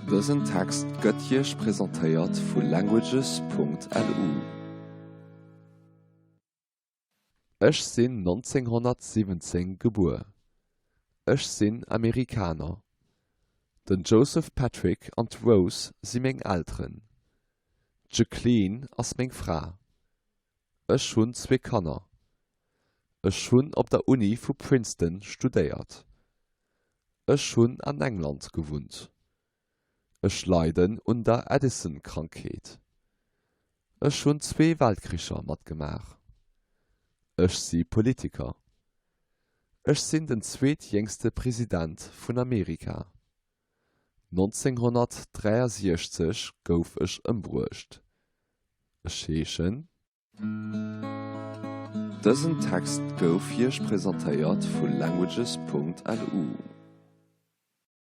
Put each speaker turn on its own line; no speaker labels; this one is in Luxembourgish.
Dësen Text gëtt Iech presentéiert vu languages.lu. Ech sinn 1917 gebuer. Ech sinn Amerikaner. Den Joseph Patrick an d'Rose si meng Elteren. D'Jacqueline ass meng Fra. Ech hunn zwee Kanner. Ech hunn op der Uni vu Princeton studéiert. Ech hunn an England gewunnt. Ech leiden un der Addison-Krankheet. Ech hunn zwee Weltkricher matgemaach. Ech si Politiker. Ech sinn den zweetjéngste President vun Amerika. 1963 gouf ech ëmbruecht. Ech heeschen. Dësen Text gouf Iech presentéiert vu languages.lu.